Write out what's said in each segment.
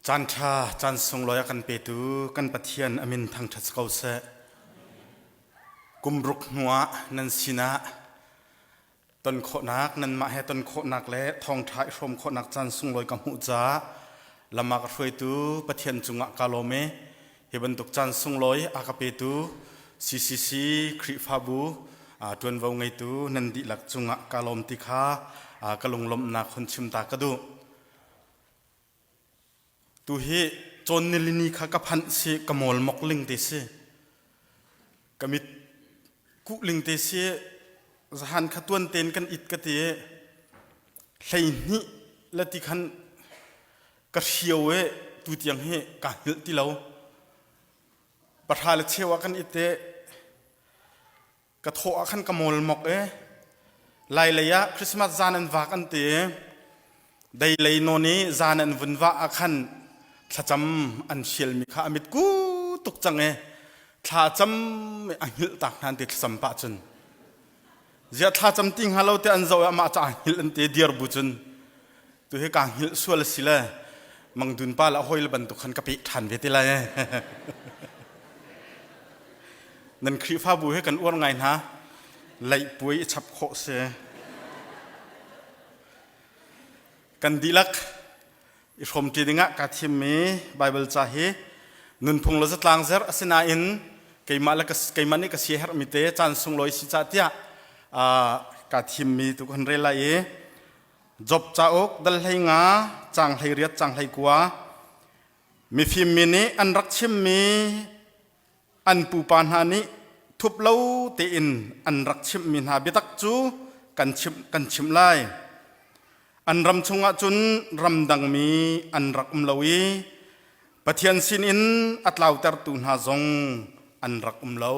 Caan ṭha, caan sunglawi a kan petu kan Pathian a min thangṭhat si ko seh. Kum ruk hnuah nan sinah ton khawhnak, nanmah he ton khawhnak le thawngṭha i hrawm khawhnak caan sunglawi ka hmuh caah lam a ka hruaitu Pathian cungah kaa lawm i hi bantuk caan sunglawi a ka petu CCC Khrihfabu ṭuanvo ngeitu nan dihlak cungah kaa lawm ti kha ka lunglawmhnak hun chim ta ka duh. Tu hi cawn nilini kha ka phanh si ka mawlmok ling te si. Ka mit kuh ling te si zahan kha tuan tein kan it ka ti i 12 le ti khan ka hrio i tu tiang hi ka hngilh ti lo. Pahra le cheu ah kan it i Ka thawh ah khan ka mawlmok i Lailei ah Christmas zan an vak an ti i deilei nawn i zan an vun vah ah khan thlacam an hrialmi kha a mitku tuk cang i thlacam a hngilh tak hna an ti thlacam pah cun ziah thlacam ti hnga lo te an zoh i amah ca hngilh an ti dir bu cun tu hi kaa hngilh sual a si le mangdun pa le a hawi le bantuk khan ka peh ṭhan ve te lai nan Khrihfabu hi kan uar ngai hna laihpuai i chap khawh si kan dihlak i hrawmṭi dingah kaa thimmi Baibal ca hi nunphung le zatlang zer asinain keimah le keimah nih ka siaherhmi te caan sunglawi si cah tiah kaa thimmi tu kan rel lai i Job cauk dal 15 caang 18 caang 19 mifim mi nih an rak chimmi an pupa hna nih thup lo tein an rak chimhmi hna biatak cu kan chimh kan chimh lai. An ram chungah cun ramdangmi an rak um lo i Pathian sinin a tlautertu hna zong an rak um lo.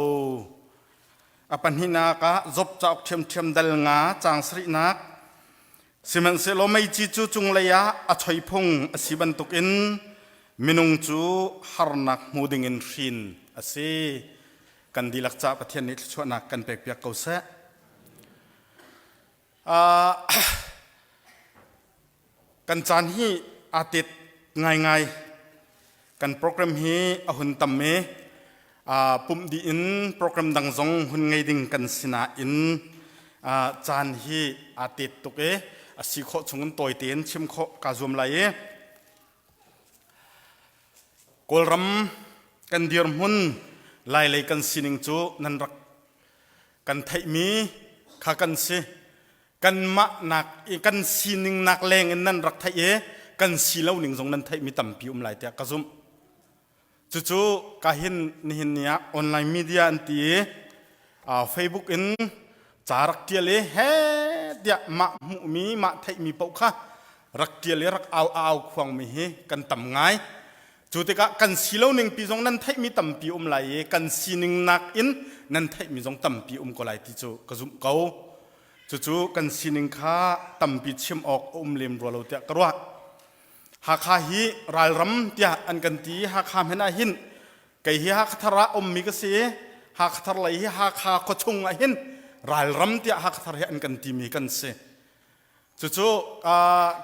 A pahnihnak ah Job cauk ṭhiamṭhiam dal nga caang sarihnak Sihmanhsehlaw meici cu cunglei ah a choi phung a si bantukin minung cu harnak hmu dingin hrin a si. Kan dihlak caah Pathian nih thluachuahnak kan pekpiak ko seh. Uh, kan caan hi aa tet ngaingai. Kan program hi a hun tam i pumh dih in program dang zong hun ngei ding kan si nain caan hi aa tet tuk i a si khawh chung in tawi tein chim khawh kaa zuam lai i Kawlram kan dirhmun Lailei kan sining cu nan rak kan theihmi kha kan si. Kanmah nak i kan sining nak leng in nan rak theih i kan si lo ning zong nan theihmi tampi um lai tiah ka zumh. Cucu ka hin nihin ni ah online media an ti i Facebook in ca rak tial i he tiah mah hmuhmi mah theihmi paoh kha rak tial i rak au au khuangmi hi kan tam ngai. Cu tikah kan si lo ning pi zong nan theihmi tampi um lai i kan sining nakin nan theihmi zong tampi um ko lai ti cu ka zumh ko. Cucu kan sining kha tampi chim awk a um lem rua lo tiah ka ruah. Hakha hi ralram tiah an kan ti. Hakha hmanh ah hin kei hi Hakhathar ah ummi ka si i Hakhathar lei hi Hakha khuachung ah hin ralram tiah Hakhathar hi an kan timi kan si. Cucu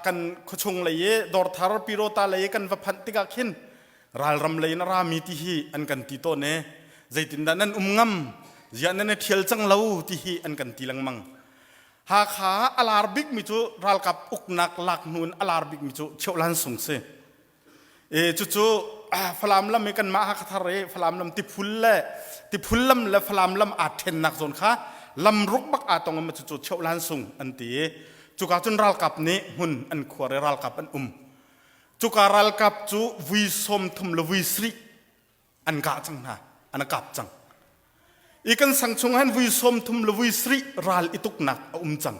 kan khuachung lei i Dawrthar Pirota lei i kan va phanh tikah khin ralram lei in a rami ti hi an kan ti tawn i zeitindah nan um ngam ziah nan i ṭhial cang lo ti hi an kan ti lengmang. Hakha ah a lar bikmi cu ralkap uknak lak hnu in a lar bikmi cu Cheuhlan Sung si. E cucu Falam lam i kanmah Hakhathar i Falam lam tiphul le tiphul lam le Falam lam aa ṭhennak zawn kha lam ruk bak aa tong i cucu Cheuhlan Sung an ti i cuka cun ralkap nih hmun an khuar i ralkap an um. Cuka ralkap cu vui 30 le vui sarih an kah cang hna an kap cang i kan sang chung han vui 30 le vui sarih ral i tuknak a um cang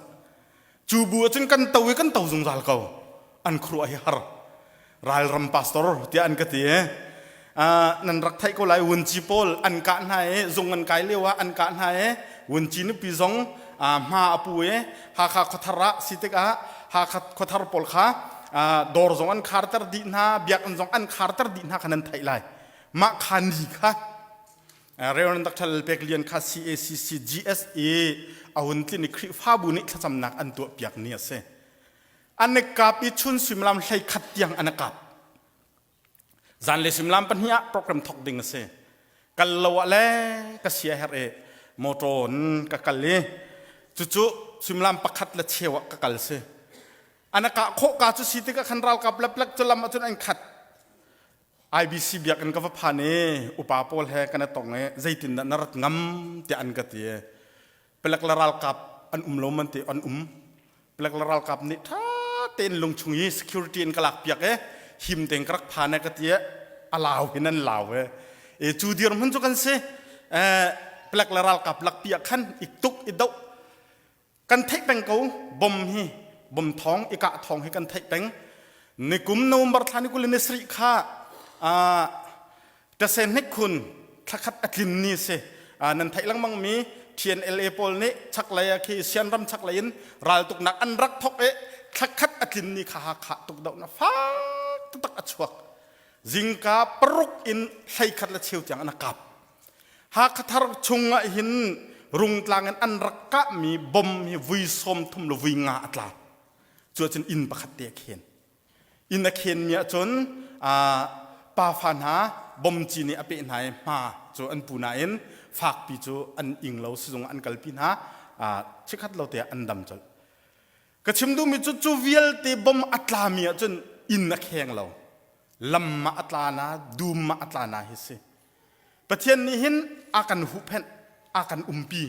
cu bu ahcun kan to i kan to zungzal ko an khuruah hi har ralram pastor tiah an ka ti i nan rak theih ko lai wunci pawl an kah hna i zung an kai lio ah an kah hna i wunci nupi zong hma a pu i Hakha khuathar ah si tikah Hakha khuathar pawl kha dawr zong an kharter dih hna biakinn zong an kharter dih hna kha nan theih lai mah kha ni kha Reverend Dr. Lalpek Lian kha CACC GSE a hun tlin i Khrihfabu nih thlacamnak an tuah piak ni a si an i kap i chun suimilam 11 tiang an i kap. Zanlei suimilam pahnih ah program thok ding a si. Kal lo ah le ka sia herh i motor in ka kal i cucu suimilam pakhat le cheu ah ka kal si. An a kah khawh ka cu si tikah khan ralkap le plek cu lam ahcun an khat. IBC biakinn ka va phan i upa pawl he kan i tong i zeitindah na rat ngam tiah an ka ti. Palek le ralkap an um lo man ti an um. Palek le ralkap nih ṭha tein lungchung i security in ka lak piak i him tein ka rak phan e ka ti i a lau hin an lau e. E cu dirhmun cu kan si. Palek le ralkap lakpi ah khan i tuk i doh kan theih peng ko bom hi bom thawng i kah thawng hi kan theih peng nikum November thla ni kul ni sarih kha Tasen hnik khun thlakhat a tlin ni si nan theih lengmang mi TNLA pawl nih chaklei ah khi Sianram chaklei in raltuknak an rak thok i thlakhat a tlin ni kha Hakha tukdohnak fak taktak a chuak zingka paruk in 11 le cheu tiang an kap Hakha thar chung ah hin rungtlang in an rak kahmi bom hi vui 30 le vui nga a tla cu ahcun inn pakhat te a khen Inn a khenmi ahcun pafa hna bomci nih a peh hna i hma cu an pu nain fakpi cu an ing lo sizung ah an kalpi hna chikkhat lo te ah an dam colh. Ka chim duhmi cu cu vialte bom a tlami ahcun inn a kheng lo. Lam ah a tla na, dum ah a tla na hi si. Pathian nih hin a kan huhphenh, a kan umpi.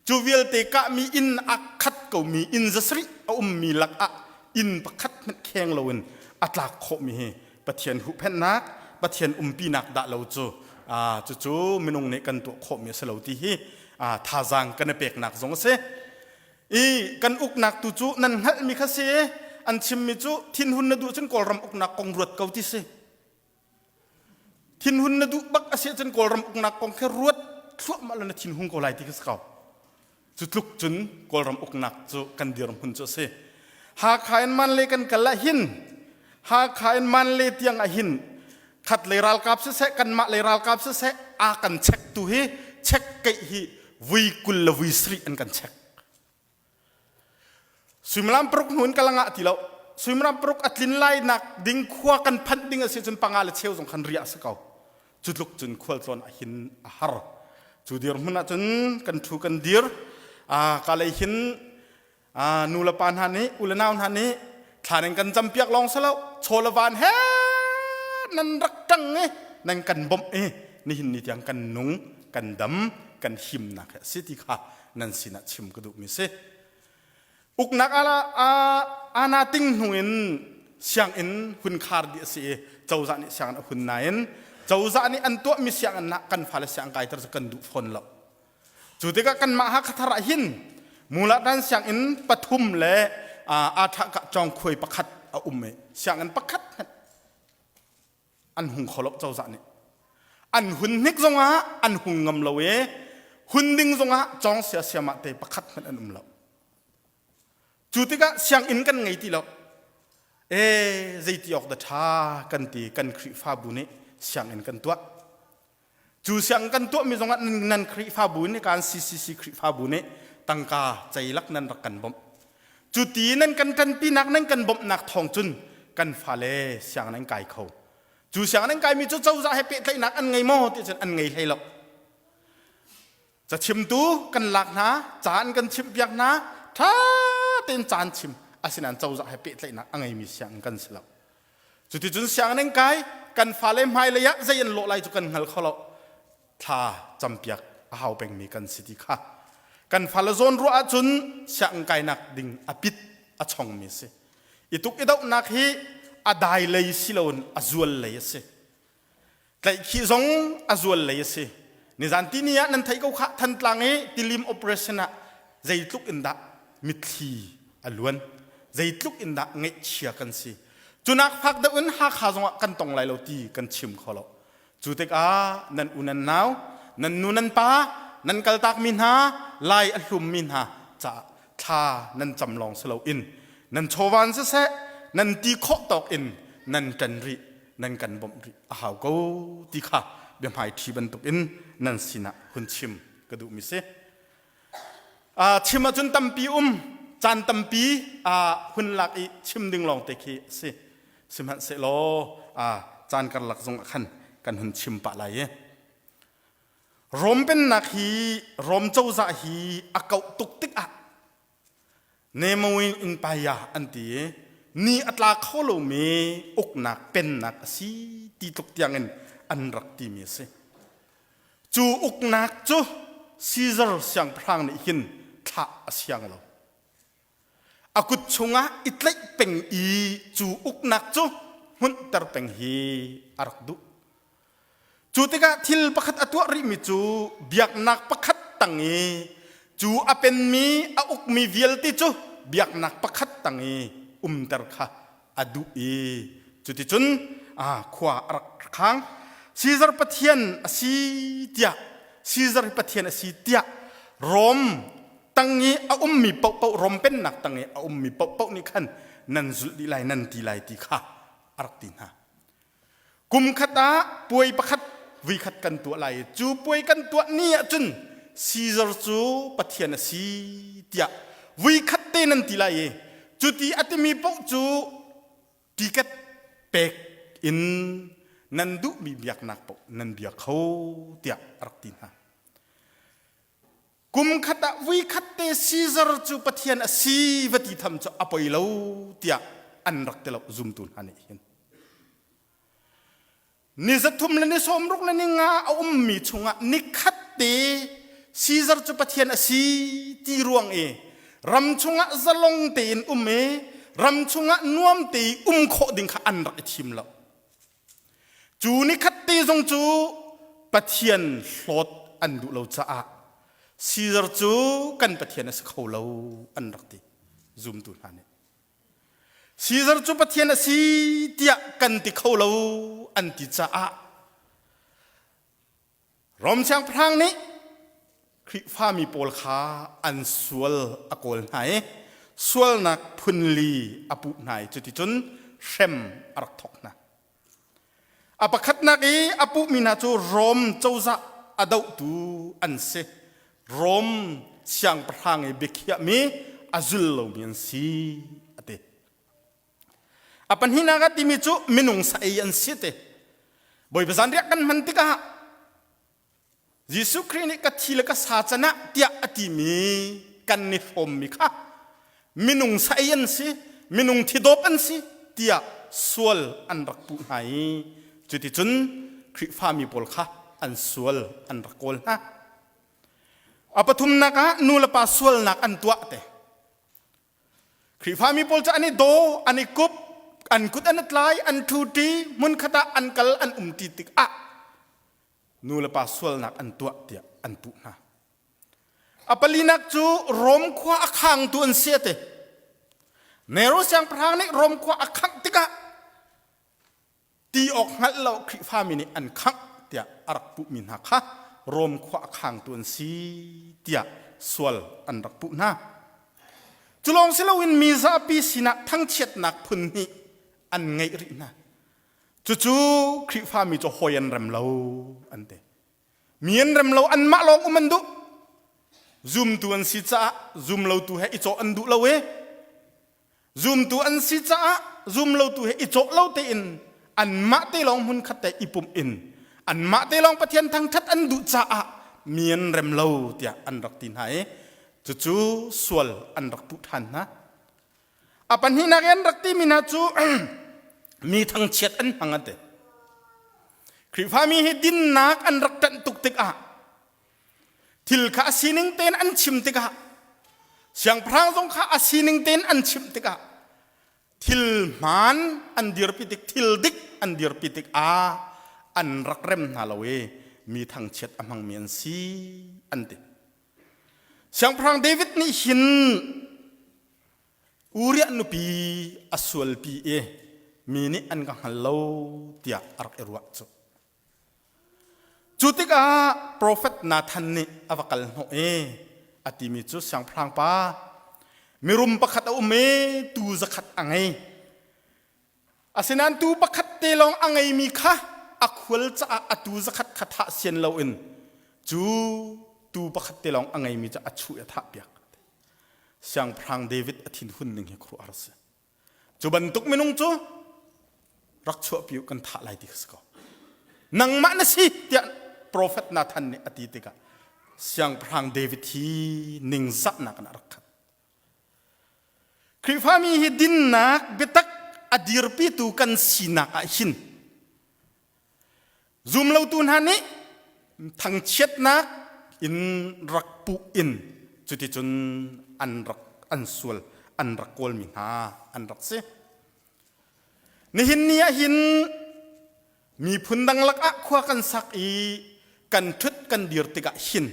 Cu vialte kahmi inn a khat komi inn zasarih a ummi lakah inn pakhat hmanh kheng loin a tlak khawhmi hi Pathian huhphenhnak, Pathian umpinak dah lo cu cucu minung nih kan tuah khawhmi a si lo ti hi thazaang kan i peknak zong a si. I kan uknak tu cu nan hngalhmi kha si an chimmi cu thinhun na duh cun Kawlram uknak kong ruat ko ti si. Thinhun na duh bak a si ahcun Kawlram uknak kong khi ruat thluahmah law na thinhung ko lai ti khi si ko. Cu tluk cun Kawlram uknak cu kan dirhmun cu a si. Hakha in Manle kan kal ah hin Hakha in Manle tiang ah hin khat lei ralkap siseh kanmah lei ralkap siseh a kan check tu hi check keih hi vui 20 le vui 70 an kan check. Suimilam paruk hnu in ka langah ti lo. Suimilam paruk a tlin lai nak ding khua kan phanh ding a si cun panga le cheu zong khan riah a si ko. Cu tluk cun khualtlawn ah hin a har. Cu dirhmun ah cun kan ṭhu kan dir. Ka lei hin nu le pa hna nih u le nau hna nih thla nan kan campiak lawng si lo chaw le van he nan rak ṭang i nan kan bawmh i nihin ni tiang kan nung kan dam kan himnak he a si ti kha nan sinah chim ka duhmi si. Uknak ana ting hnu in sianginn hun khar dih a si i cozah nih sianginn a hun nain cozah nih an tuahmi sianginn ah kan fale siang kaiter cu kan duh fawn lo. Cu tikah kanmah Hakha ah hin Mulatan sianginn pathum le Atha Cawngkhuai pakhat a um i sianginn pakhat hmanh an hung kho lo cozah nih an hun hnik zongah an hung ngam lo i hun ding zongah cawng siasiam ah te pakhat hmanh an um lo cu tikah sianginn kan ngei ti lo e zeiti awk da ṭha kan ti kan Khrihfabu nih sianginn kan tuah Cu siang kan tuahmi zongah nan Khrihfabu nih kan CCC Khrihfabu nih tangka ceilak nan rak kan bawmh. Cu ti nan kan ṭanpinak nan kan bawmhnak thawng cun kan fale siang nan kai kho. Cu siang nan kaimi cu cozah he pehtlaihnak an ngei maw ti cun an ngei hlei lo. Cachimtu kan lak hna, ca an kan chimhpiak hna, ṭha tein caan chim. Asinain cozah he pehtlaihnak a ngeimi sianginn kan si lo. Cuticun sianginn in kai, kan fale hmailei ah zei an lawh lai cu kan hngal kho lo. Thla campiak a hau pengmi kan si ti kha. Kan fale zawn ruah ahcun sianginn kainak ding a pit a chongmi a si. I tuk i dohnak hi a dai lei si loin a zual lei a si. Tlaihkhih zong a zual lei a si. Nizan tini ah nan theih ko khah Thantlang i tilim operation ah zeitluk in dah mitthli a luan zeitluk in dah ngaihchia kan si. Cunak fak deuh in Hakha zongah kan tong lai lo ti kan chim kho lo. Cu tikah nan u nan nau, nan nu nan pa, nan kaltakmi hna, lai a hlummi hna caah thla nan cam lawng si loin nan chawvan siseh nan ti khawh tawk in nan ṭan rih nan kan bawmh rih a hau ko ti kha biahmaiṭhi bantukin nan sinah hun chim ka duhmi si. Chim ahcun tampi um, caan tampi hun lak i chim ding lawng te khi a si. Sihmanhsehlaw caan. Caan karlak zong ah khan kan hun chim pah lai i Rom pennak hi Rom cozah hi a kauh tuk tikah Nemawin in paya an ti i ni a tla kho lomi uknak pennak a si ti tluk tiangin an rak timi a si. Cu uknak cu Caesar siangpahrang nih hin thlah a siang lo. A kut chungah i tlaih peng i cu uknak cu hmunhter peng hi a rak duh. Cu tikah thil pakhat a tuah rihmi cu biaknak pakhat tang i cu a penmi a ukmi vialte cu biaknak pakhat tang i umter kha a duh i cuticun khua a rak khang. Caesar pathian a si tiah Caesar hi pathian a si tiah Rom tang i a ummi paohpaoh Rom pennak tang i a ummi paohpaoh nih khan nan zulh dih lai nan ti lai ti kha a rak ti hna. Kum khat ah puai pakhat vuikhat kan tuah lai i cu puai kan tuah ni ahcun Caesar cu Pathian a si tiah vuikhat te nan ti lai i cuti a timi paoh cu tiket pek in nan duhmi biaknak paoh nan bia kho tiah a rak ti hna. Kum khat ah vuikhat te Caesar cu Pathian a si va ti tham cu a poi lo tiah an rak ti lo zumtu hna nih hin. Ni zathum le ni sawmruk le ni nga a ummi chungah nikhat te Caesar cu Pathian a si ti ruang i ram chungah zalong tein um i ram chungah nuam te i um khawh ding kha an rak i thim lo. Cu nikhat te zong cu Pathian hlawt an duh lo caah Caesar cu kan Pathian a si kho lo an rak ti zumtu hna nih. Caesar cu Pathian a si tiah kan ti kho lo an ti caah Rom siangpahrang nih Khrihfami pawl kha an sual a kawl hna i sualnak phunli a puh hna i cuticun hrem a rak thawk hna. A pakhatnak i a puhmi hna cu Rom cozah a dohtu an si. Rom siangpahrang i biakhiahmi a zul lomi an si a ti. A pahnihnak ah timi cu minung sa ei an si te. Bawipa zanriah kan hman tikah Jesuh Khrih nih ka thi le ka sa can ah tiah a timi kan ni hrawmmi kha minung sa ei an si, minung thidawp an si tiah sual an rak puh hna i cuticun Khrihfami pawl kha an sual an rak kawl hna. A pathumnak ah nu le pa sualnak an tuah te. Khrihfami pawl cu an i daw, an i kup, an kut an i tlai, an ṭhuṭi, hmunkhat ah an kal, an umṭi tikah nu le pa sualnak an tuah tiah an puh hna. A palinak cu Rom khua a khangtu an si a ti. Nero siangpahrang nih Rom khua a khangh tikah ti awk hngalh lo Khrihfami nih an khangh tiah a rak puhmi hna kha Rom khua a khangtu an si tiah sual an rak puh hna. Cu lawng si loin mi zapi sinah thangchiatnak phun hnih an ngeih rih hna. Cucu Khrihfami cu hawi an rem lo an ti. Mi an rem lo anmah lawng um an duh. Zumtu an si caah zumlotu he i cawh an duh lo i Zumtu an si caah zumlotu he i cawh lo tein anmah te lawng hmunkhat te i pumh in anmah te lawng Pathian thangṭhat an duh caah mi an rem lo tiah an rak ti hna i cucu sual an rak puh ṭhan hna. A pahnihnak i an rak timi hna cu mi thangchiat an hmang an ti. Khrihfami hi dinnak an rak ṭanh tuk tikah Thil kha a sining tein an chim tikah siangpahrang zong kha a sining tein an chimh tikah thil hmaan an dirpi tik thil dik an dirpi tikah an rak rem hna lo i mi thangchiat a hmangmi an si an ti. Siangpahrang David nih hin Uriah nupi a sualpi i mi nih an ka hngal lo tiah a rak i ruah cu. Cu tikah profet Nathan nih a va kal hnawh i a timi cu siangpahrang pa mirum pakhat a um i tuu zakhat a ngei. Asinain tuu pakhat te lawng a ngeimi kha a khual caah a tuu zakhat kha thah sian loin cu tuu pakhat te lawng a ngeimi cu a chuh i a thahpiak. Siangpahrang David a thinhun ning hi khuaruahhar a si. Cu bantuk minung cu. Rak chuahpi u kan thah lai ti kha si ko. Nangmah na si tiah profet Nathan nih a ti tikah siangpahrang David hi ningzahnak in a rak khat. Khrihfami hi dinnak biatak a dirpitu kan sinak ah hin zumlotu hna nih thangchiatnak in rak puh in cuticun an rak an sual an rak kawlmi hna an rak si. Nihin ni ah hin miphun dang lakah khua kan sak i kan ṭhut kan dir tikah hin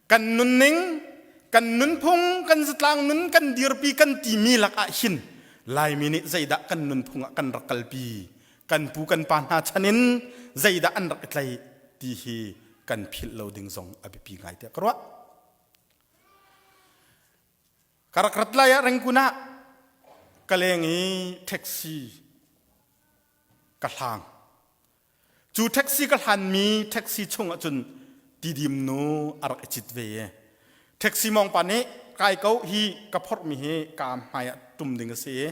Kan nunning, kan nunphung, kan zatlang nun kan dirpi kan timi lakah hin Laimi nih zeidah kan nunphung ah kan rak kalpi, kan pu kan pa hna chan in zeidah an rak i tlaih ti hi kan philh lo ding zong a biapi ngai tiah ka ruah. Ka rak rat lai ah Rengkun ah ka leng i taxi ka hlang. Cu taxi ka hlanmi taxi chung ahcun tidim nu a rak i cit ve i taxi mawngpa nih kai ko hi ka phorhmi hi ka hmai ah tum ding a si i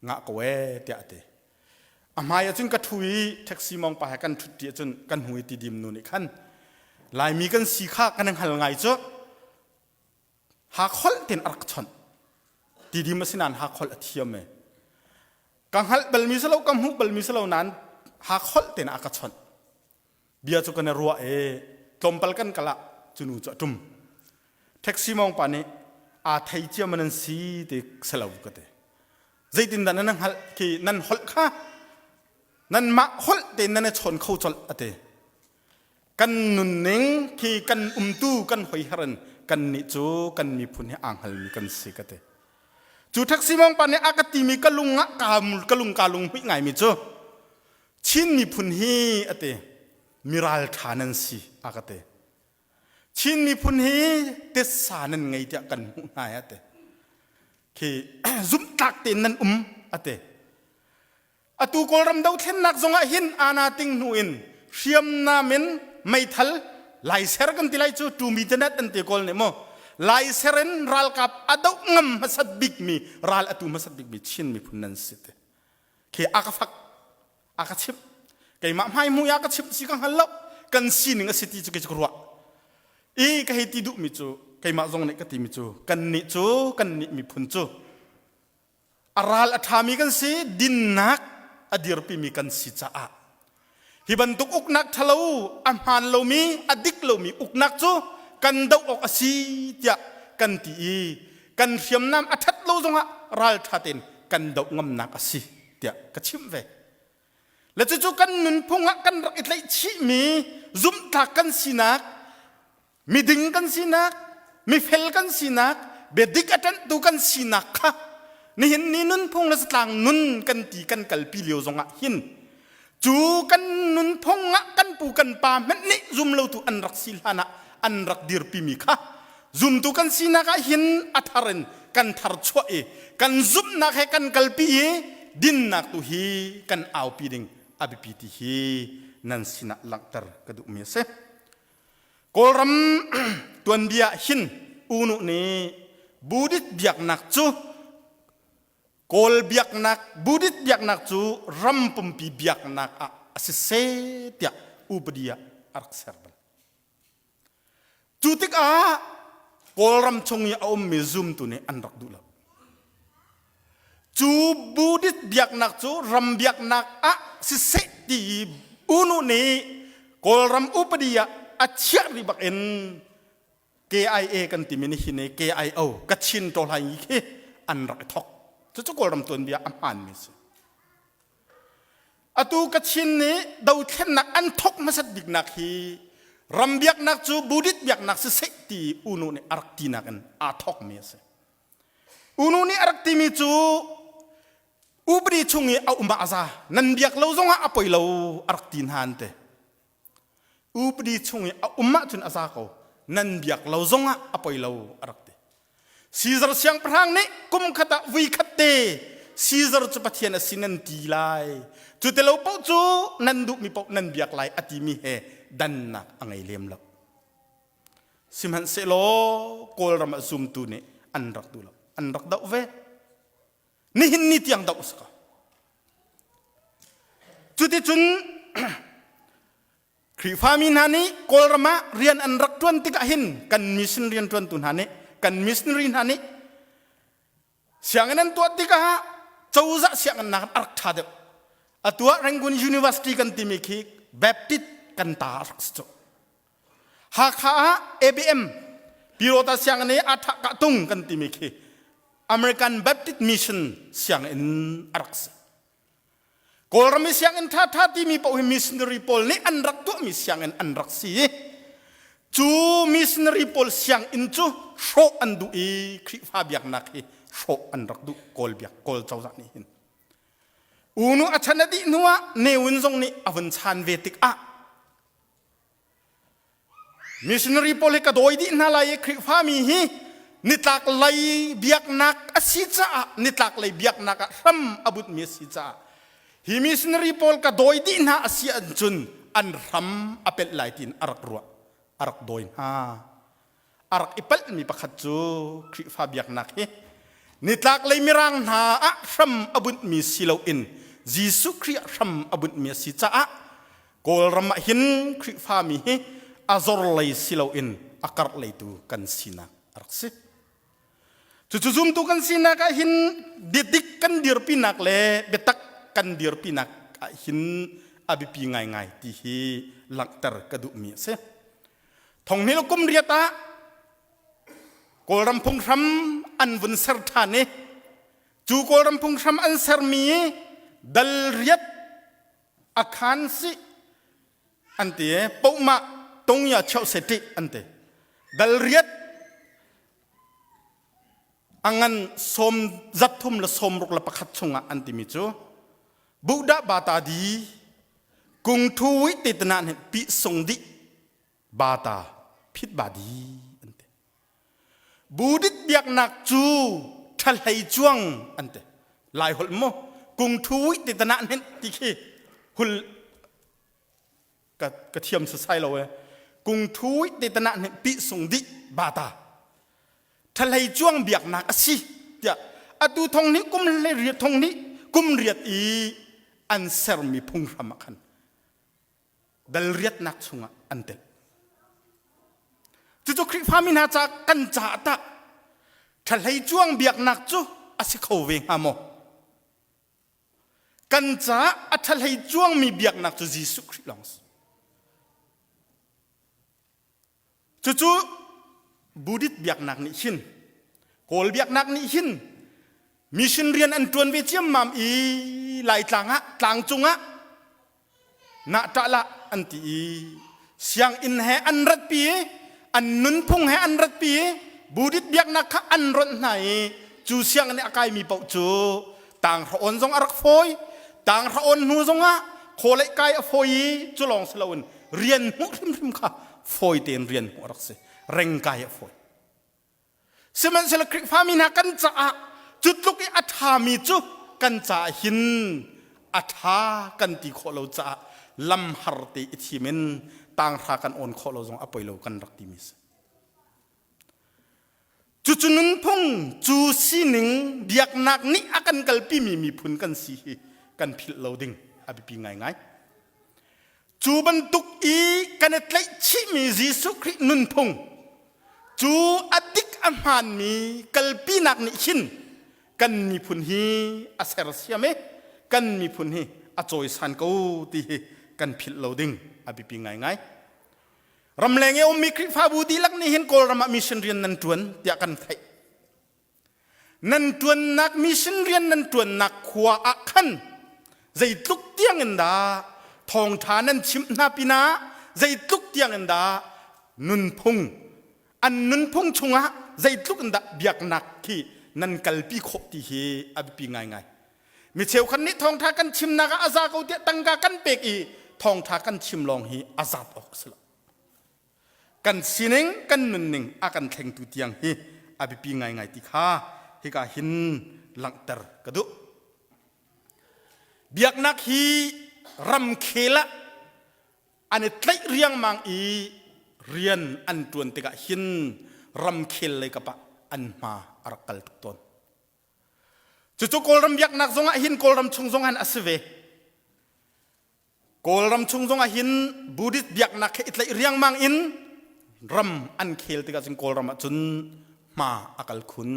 ngah ko ee tiah a ti. A hmai ahcun ka ṭhu i taxi mawngpa he kan ṭhut ṭi ahcun kan hnu i tidim nu nih khan Laimi kan si kha kan i hngal ngai cu Hakholh tein a rak chawnh. Tidim a si nain Hakholh a thiam e. Ka hngalh balmi si lo, ka hmuh balmi si lo nain Hakholh tein a ka chawnh. Bia cu kan i ruah e, tlawmpal kan kal ah cu nu cu a ṭum. Taxi mawng pa nih aa thei cia man an si ti si lo ka ti. Zeitindah nan hngalh khi nan holh kha nanmah holh tein nan i chawn kho colh a ti. Kan nunning khi kan umtu kan hoiher in kannih cu kan miphun hi aa hngalmi kan si ka ti. Cu taxi mawng pa nih a ka timi ka lung ah ka lung ka lung hmuih ngaimi cu Chin miphun hi a ti miral ṭha nan si a ka ti. Chin miphun hi titsa nan ngei tiah kan hmuh hna a ti. Khi zumhtlak tein nan um a ti. Atu Kawlram dothlennak zongah hin ana ting hnu in hriamnam in meithal laiser kan ti lai cu tumi tenet an ti kawl nih mu laiser in ralkap a doh ngam hmasat bikmi ral atu hmasat bikmi Chin miphun nan si ti khi a ka fak a ka chimh keimah hmai hmu a ka chimh si ka hngal lo kan sining a si ti cu kei cu ka ruah i ka hei ti duhmi cu keimah zong nih ka timi cu kan nih cu kan nih miphun cu A ral a ṭhami kan si, dinnak a dirpimi kan si caah hi bantuk uknak ṭhalo, a hmaan lomi, a dik lomi uknak cu kan doh awk a si tiah kan ti i kan hriamnam a ṭhat lo zongah ralṭha tein kan doh ngamnak a si tiah ka chimh ve. Le cucu kan nunphung ah kan rak i tlaihchihmi zumhtlak kan sinak miding kan sinak mifel kan sinak biadik a ṭanhtu kan sinak kha nihin ni nunphung le zatlang nun kan ti kan kalpi lio zongah hin cu kan nunphung ah kan pu kan pa hmanh nih zumlotu an rak si hlan ah an rak dirpimi kha zumtu kan sinak ah hin a thar in kan thar chuah i kan zumhnak he kan kalpi i dinnak tu hi kan aupi ding a biapi ti hi nan sinah langhter ka duhmi a si. Kawlram tuanbia hin Unu nih Buddhist biaknak cu Kawl biaknak Buddhist biaknak cu ram pumpi biaknak ah a si seh tiah upadi ah a rak ser bal. Cu tikah Kawlram chung i a ummi zumtu nih an rak duh lo. Cu Buddhist biaknak cu ram biaknak ah siseh ti i Unu nih Kawlram upadi ah a chiah rih bak in KIA kan timi ni hi nih KIO Kachin Tawhlai khi an rak i thok. Cucu Kawlram tuanbia a hmaanmi a si. Atu Kachin nih dothlennak an thok hmasat biknak hi ram biaknak cu Buddhist biaknak siseh ti Unu nih a rak tinak in aa thokmi a si. Unu nih a rak timi cu upadi chung i a um ah a za nan biak lo zongah a poi lo a rak ti hna an ti. Upadi chung i a um ahcun a za ko nan biak lo zongah a poi lo a rak ti. Caesar siangpahrang nih kum khat ah vui khat te Caesar cu Pathian a si nan ti lai cu ti lo paoh cu nan duhmi paoh nan biak lai a timi he dannak a ngei lem lo. Sihmanhsehlaw Kawlram ah zumtu nih an rak duh lo. An rak doh ve. Nihin ni tiang doh a si ko. Cuticun Khrihfami hna nih Kawlram ah rian an rak ṭuan tikah hin kan mission rianṭuantu hna nih kan missionary hna nih sianginn an tuah tikah cozah sianginn nakin a rak ṭha deuh. Atu ah Rangoon University kan timi khi Baptist kan ta a rak si cu. Hakha ah ABM Pirota sianginn i a ṭha kah tung kan timi khi American Baptist Mission sianginn a rak si. Kawlram i sianginn ṭhaṭha timi paoh hi missionary pawl nih an rak tuahmi sianginn an rak si i cu missionary pawl sianginn cu hrawh an duh i Khrihfa biaknak hi hrawh an rak duh Kawl biak Kawl cozah nih hin. Unu a chan a dih hnuah Ne Win zong nih a vun chan ve tikah Missionary pawl hi ka dawi dih hna lai i Khrihfami hi nitlak lei biaknak a si caah nitlak lei biaknak ah hram a bunhmi a si caah hi missionary pawl ka dawi dih hna a si ahcun an hram a pelh lai tiin a rak ruah a rak dawi hna a rak i palhmi pakhat cu Khrihfa biaknak hi nitlak lei mirang hna ah hram a bunhmi si loin Jesuh Khrih ah hram a bunhmi a si caah Kawlram ah hin Khrihfami hi a zor lei si loin a karh leitu kan sinak a rak si. Cucu zumtu kan sinak ah hin biadik kan dirpinak le biatak kan dirpinak ah hin a biapi ngaingai ti hi langhter ka duhmi a si. Thonghni kum riat ah Kawlram phunghram an vun ser ṭhan i cu Kawlram phunghram an sermi dal riat a khan si an ti e pohmah tongya cheu se ti an ti dal riat a ngan som zat thum le som ruk le pakhat chungah an timi cu buhdah bata di kung thu wi te tana nih pi sung di bata phit ba di an ti Budit biaknak cu ṭhahlei cuang an ti. Lai holh mu kung thu ti tanah hnenh ti khi hul ka, ka thiam sasai lo e. Kung thu ti tanah hnenh pi sung dih bata. Ṭhahlei cuang biaknak a si tiah atu thong nih kum le riat thong nih kum riat i an sermi phunghram ah khan dal riatnak chungah an tel. Cucu Khrihfami hna ca kan caah tah ṭhahlei cuang biaknak cu a si kho ve hnga maw? Kan caah a ṭhahlei cuangmi biaknak cu Jesuh Khrih lawng a si. Cucu Buddhist biaknak nih hin Kawl biaknak nih hin mission rian an ṭuan ve ciammam i Laitlang ah tlangcung ah nah-ṭah-lah an ti i sianginn he an ratpi i an nunphung he an ratpi i Buddhist biaknak kha an ronh hna i cu sianginn i a kaimi paoh cu tanghra awn zong a rak fawi tanghra awn hnu zongah khawleih kai a fawi i cu lawng si loin rian hmuh hrimhrim kha fawi tein rian hmuh a rak si reng kai a fawi sihmanhsehlaw Khrihfami hna kan caah cu tluk i a ṭhami cu kan caah hin a ṭha kan ti khawh lo caah lam har te i thim in tanghra kan awn khawh lo zong a poi lo kan rak timi si Cucu nunphung cu sining biaknak nih a kan kalpimi miphun kan si hi kan philh lo ding a biapi ngaingai. Cu bantuk i kan i tlaihchihmi Jesuh Khrih nunphung cu a dik a hmaanmi kalpinak nih hin kan miphun hi a sersiam i kan miphun hi a cawisan ko ti hi kan philh lo ding a biapi ngaingai. Ramleng i a ummi Khrihfabu dihlak nih hin Kawlram ah mission rian nan ṭuan tiah kan theih. Nan ṭuannak mission rian nan ṭuannak khua ah khan zeitluk tiang in dah thawngṭha nan chimh hna pinah zeitluk tiang in dah nunphung an nunphung chungah zeitluk in dah biaknak khi nan kalpi khawh ti hi a biapi ngaingai. Mi cheukhat nih thawngṭha kan chimnak ah a za ko tiah tangka kan pek i thawngṭha kan chim lawng hi a zat awk a si lo. Kan sining, kan nunning a kan thlengtu tiang hi a biapi ngaingai ti kha hika hin langhter ka duh. Biaknak hi ramkhel ah an i tlaih riangmang i rian an ṭuan tikah hin ramkhel lei kap ah an hma a rak kal tuk tawn. Cucu Kawlram biaknak zongah hin Kawlram chung zong han a si ve. Kawlram chung zong ah hin Buddhist biaknak he i tlaih riangmang in ram an khel tikah cun Kawlram ah cun hma a kal khun.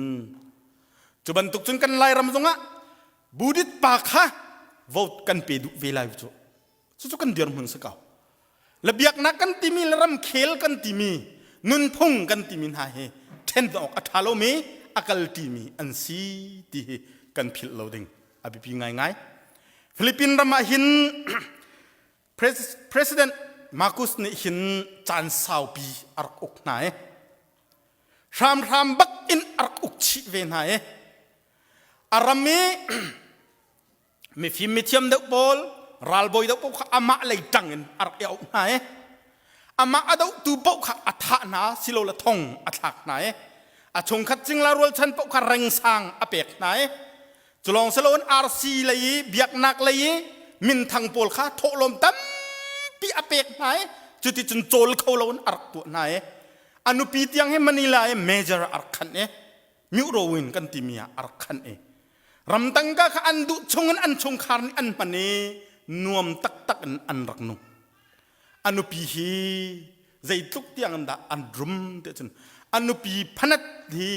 Cu bantuk cun kan Lairam zongah Buddhist pa kha vote kan pe duh ve lai cu. Cucu kan dirhmun si ko. Le biaknak kan timi le ramkhel kan timi nunphung kan timi hna hi ṭhen awk a ṭha lomi a kal ṭimi an si ti hi kan philh lo ding a biapi ngaingai. Philippine ram ah hin President Marcos nih hin caan saupi a rak uk hna i hramhram bak in a rak uk chih ve hna i a ram i mifim mithiam deuh pawl ralbawi deuh paoh kha amah lei ṭang in a rak i auh hna i amah a dohtu paoh kha a thah hna silole thong a thlak hna i a chungkhat cingla rualchan paoh kha rengsang a pek hna i Culawng siloin RC lei i biaknak lei i minthang pawl kha thawhlawm tampi a pek hna i cuticun cawl kho loin a rak tuah hna i a nupi tiang hi Manila i major a rak khanh i Myuhrawin kan timi ah a rak khanh i ram tangka kha an duh chungin an chungkhar nih an hman i nuam taktak in an rak nung. A nupi hi zeitluk tiang in dah an rum ti cun a nupi phanat hi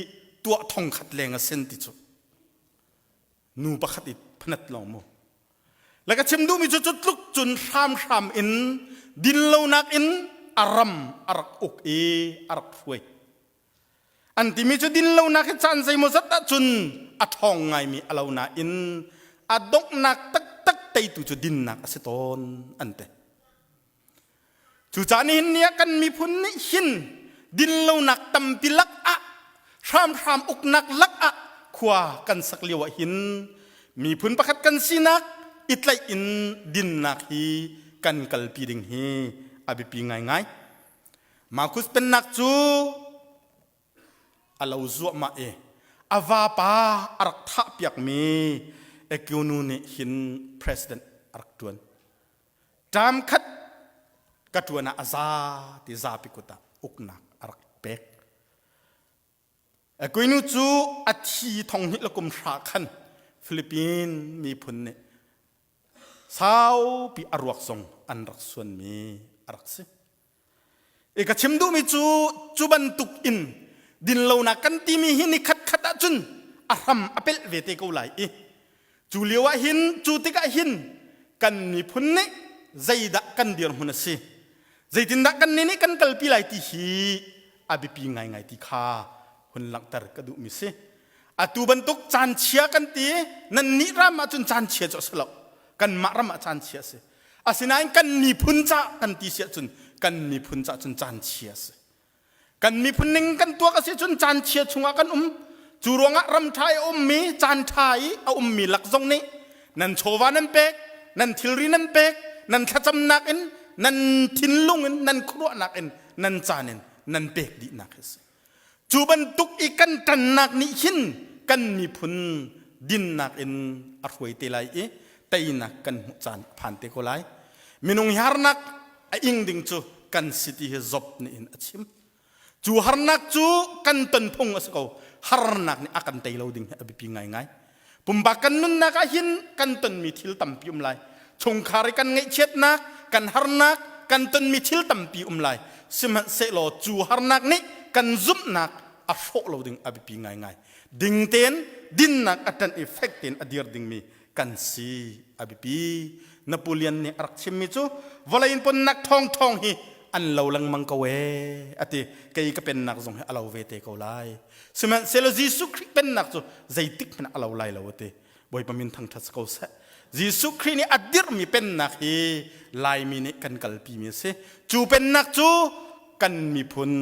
tuah thong khat leng a sin ti cu. Nu pakhat i phanat lawng mu. Le ka chim duhmi cu cu tluk cun hramhram in dinlonak in a ram a rak uk i a rak hruai. An timi cu dinlonak hi caan zeimawzat ahcun a ṭhawng ngaimi a lo nain a donghnak taktak teitu cu dinnak a si tawn an ti. Cucaah nihin ni ah kan miphun nih hin dinlonak tampi lak ah hramhram uknak lak ah khua kan sak lio ah hin miphun pakhat kan sinak i tlaih in dinnak hi kan kalpi ding hi a biapi ngaingai. Marcus pennak cu a lo zuahmah i a vapa a rak thahpiakmi Aquino nih hin president a rak ṭuan. Ṭam khat ka ṭuan ah a za ti zapi kut ah uknak a rak pek. Aquino cu a thi thong hnih le kum hra khan Philippine miphun nih saupi a ruak zong an rak suanmi a rak si. I ka chim duhmi cu cu bantuk in dinlonak kan timi hi ni khatkhat ahcun a hram a pelh ve te ko lai i cu lio ah hin cu tikah hin kan miphun nih zeidah kan dirhmun a si zeitindah kan nih nih kan kalpi lai ti hi a biapi ngaingai ti kha hun langhter ka duhmi si atu bantuk caan chia kan ti nan nih ram ahcun caan chia cu a si lo kanmah ram ah caan chia a si Asinain kan miphun ca kan ti si ahcun kan miphun ca cun caan chia a si. Kan miphun ning kan tuak a si cun caan chia chungah kan um. Cu ruangah ram ṭha i a ummi, caan ṭha i a ummi lak zong nih nan chawva nan pek, nan thilri nan pek, nan thlacamnak in, nan thinlung in, nan khuaruahnak in, nan caan in nan pek dihnak hi a si. Cu bantuk i kan ṭannak nih hin kan miphun dinnak in a hruai te lai i teinak kan hmuh caan a phan te ko lai. Minung hi harnak a ing ding cu kan si ti hi Job nih hin a chim. Cu harnak cu kan ton phung a si ko. Harnak nih a kan tei lo ding hi a biapi ngaingai. Pumpak kan nunnak ah hin kan tonmi thil tampi um lai. Chungkhar i kan ngaihchiatnak, kan harnak, kan tonmi thil tampi um lai. Sihmanhsehlaw cu harnak nih kan zumhnak a hrawh lo ding a biapi ngaingai. Ding tein dinnak a ṭanh i fek tein a dir dingmi kan si a biapi. Napoleon nih a rak chimmi cu vawlei in ponnak ṭhawngṭhawng hi an lo lengmang ko ee a ti. Kei ka pennak zong hi a lo ve te ko lai. Sihmanhsehlaw Jesuh Khrih pennak cu zeitik hmanh ah a lo lai lo a ti. Bawipa min thangṭhat si ko seh. Jesuh Khrih nih a dirhmi pennak hi Laimi nih kan kalpimi a si. Cu pennak cu kan miphun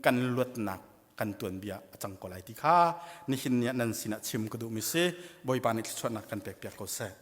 kan luatnak kan tuanbia a cang ko lai ti kha nihin ni ah nan sinah chim ka duhmi si. Bawipa nih thluachuahnak kan pekpiak ko seh.